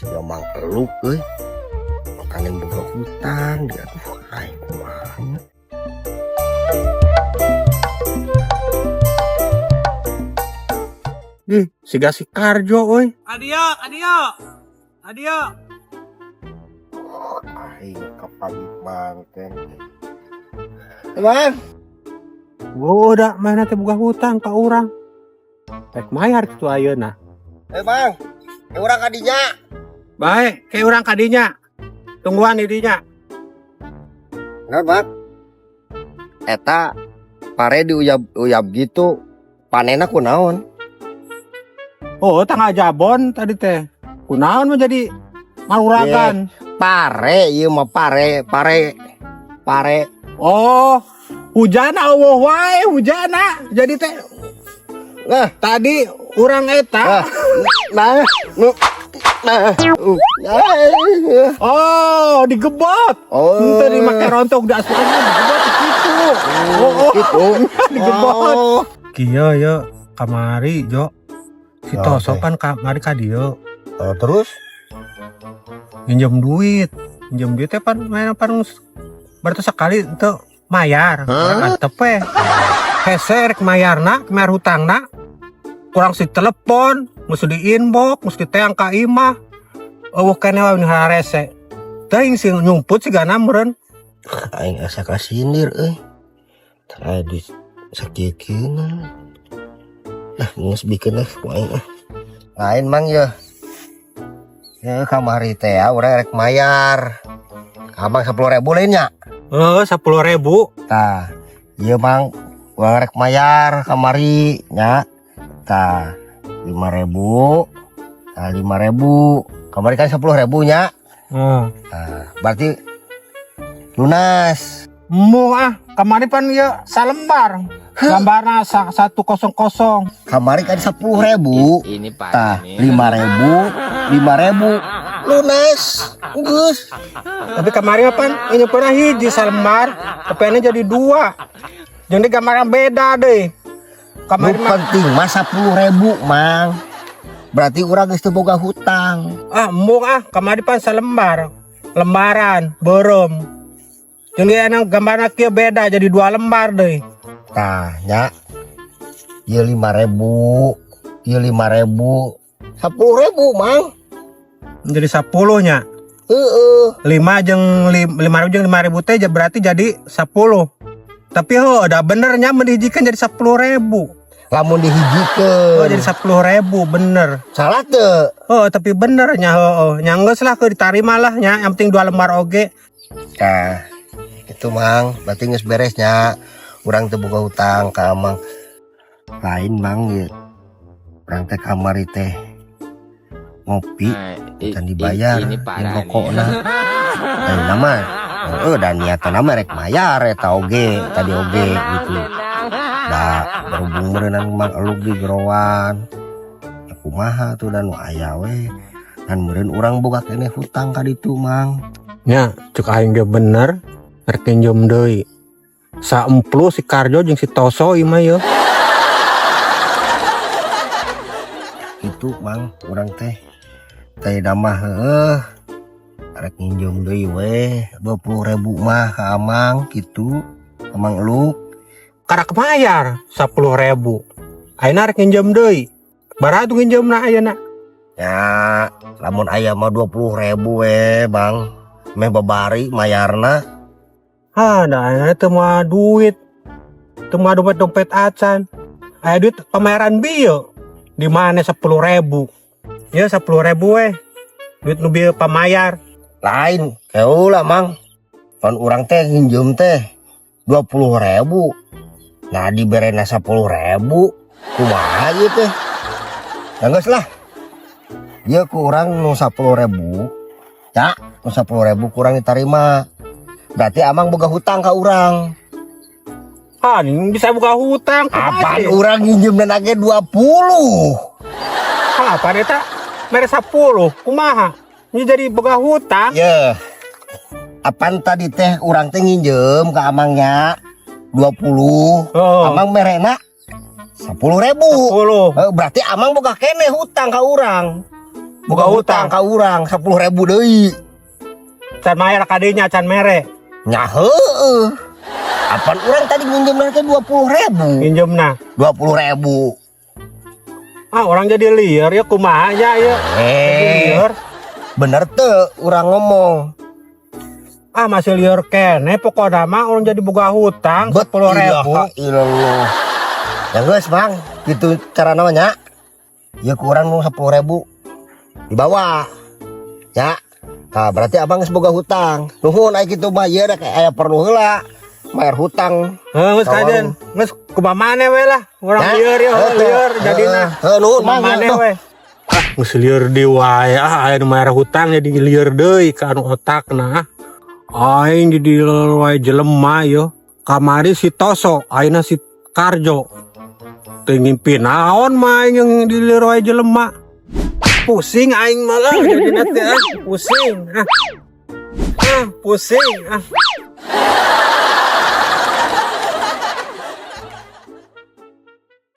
Si Mang Eluk euy. Makanya boga hutang dia, aduh, aing kumaha nya. Ih, siga si Karjo euy. Adio, adio. Adio. Aing kapagi mangken. Bang, Udah mana teh boga hutang ka urang. Rek mayar kitu ayeuna. Eh bang, eh urang kadinya. Baik, kayak urang kadinya. Tungguan di dinya. Enggak, Bang. Eta pare diuyab-uyab gitu, panenna kunaon? Oh, tangga jabon tadi teh. Kunaon mah jadi maruragan. Pare, ieu mah pare, pare, pare. Oh, hujan euweuh wae hujana. Jadi teh Nah, tadi urang eta. Nah, nu, nah, nah. Oh, digebot. Oh. Henteu dimake rontok di asupan digebot gitu. Oh, Gitu. Digebot. Oh. Kieu ye kamari Jo. Si Ya, Toso oke. kan kamari ka dieu Oh, terus? Nginjem duit. Nginjem duit teh pan main pan berarti sekali teu mayar. Antep we. Hese rek mayarna, mayar hutangna. Kurang si telepon, mesti di inbox, mesti teang ka imah. Euweuh keneh wae nu harese. Teuing sing nyumput sigana meureun. Aing asa kasindir euy. Tara di sakieu-kieuna. Nah, geus bikeun lah ku aing ah. Lain, Mang, ya. Ya kamari teh ya urang rek mayar. Abang 10.000 lain nya. Heeh, 10.000. Tah, ieu Mang, urang rek mayar kamari nya. Tah, 5.000. Tah, 5.000. Kamari kan 10.000 nya. Heeh. Nah, berarti lunas. Mu ah, kamari pan ieu salembar. Gambarna 100. Kamari kan 10.000. Ini Pak. Tah, 5.000, 5.000 lunas. Geus. Tapi kamari mah pan ini pernah hiji salembar, tapi ini jadi dua. Jadi gambarnya beda deh. Nu Kamari mah penting mah 10.000, Mang. Berarti urang geus teu boga hutang. Ah embung ah, kamari pan salembar. Lembaran, beureum. Jadi emang gambarnya kieu beda jadi dua lembar deh. Tah, nya. Ieu 5.000, ieu 5.000. 10.000, Mang. Jadi 10 nya. Heeh. 5 jeung 5.000 jeung 5.000 teh berarti jadi 10. Tapi ho, udah benernya mendijikan jadi 10.000. Lamun dihijikeun. Oh, jadi 10.000 bener. Salah teu? Oh, tapi bener nya heueuh. Nya geus lah keur ditarima lah nya, yang penting dua lembar oge. Nah, itu Mang, berarti geus beres nya. Urang teu boga hutang ka Amang. Lain, Mang, ieu. Urang teh kamari teh ngopi Nah, can dibayar ini jeung parah nih. Rokokna. Ayeuna mah heueuh da niatan mah rek mayar eta oge, tadi oge gitu. Da berhubung meureunan Mang Eluk di gerowan. Ya kumaha tuh dan nu aya we. Kan meureun urang boga keneh hutang ka ditu, Mang. Nya, cek aing ge bener, rek nginjem deui. Saemplu si Karjo jeung si Toso ieu mah yeuh. Itu Mang, urang teh teh mah heueuh rek nginjem deui we 20.000 mah ka Amang gitu. Amang Eluk. Karak mayar 10.000. Ayeuna rek nginjem deui. Baraha tuh nginjemna ayeuna? Ya, lamun aya mah 20.000 we, Bang. Meh babari mayarna. Ah, da ayeuna teu moal duit. Teu moal dompet-dompet acan. Aya duit pemayaran bieu. Di mana 10.000? Ya 10.000 we. Duit nu bieu pamayar. Lain, heula Mang. Pan urang teh nginjem teh 20.000. Nah, diberena 10.000. Kumaha ieu teh? Ya geus lah. Ieu ku urang nu 10.000. Ya, nu 10.000 kurang diterima. Berarti Amang boga hutang ka urang. Ah, ini bisa buka hutang. Apaan urang nginjem dan age 20? Ah, apa eta? Mere 10, kumaha? Ini jadi boga hutang. Ye. Apaan tadi teh urang teh nginjem ke Amangnya 20. Oh. Amang merena 10.000. 10. Berarti Amang boga keneh hutang ka urang. Boga hutang ka urang 10.000 deui. Can mayar kadinya, can mere. Nya heueuh. Apan urang tadi nginjem teh 20.000. Minjemna. 20.000. Ah, urang jadi lieur ya, kumaha nya ya? Jadi lieur. Bener teu urang ngomong? Ah, masih lieur keneh, pokoknya mah urang jadi boga hutang 10.000. Ilaha illallah. Ya geus, Mang, gitu cara namanya. Ya ku urang nu 10.000 dibawa. Ya. Nah, berarti abang geus boga hutang. Nuhun aya kitu mah, ieu da aya perlu heula bayar hutang. Heuh, geus Ka kajen. Geus, kumaha maneh we lah. Urang Ya. lieur ya, Heuh, lieur jadina. Heuh, nuhun, Kumaha Mang. maneh Tuh. we. Ah, geus lieur deui wae. Ah, aya nu mayar hutang jadi lieur deui ka anu otakna. Ah. Aing jadi lieur wae jelema yo. Kamari si Toso, ayeuna si Karjo. Teu ngimpi naon mah aing yang di lieur wae jelema. Pusing aing malah jadina teh ah. Pusing ah. Ah, pusing ah.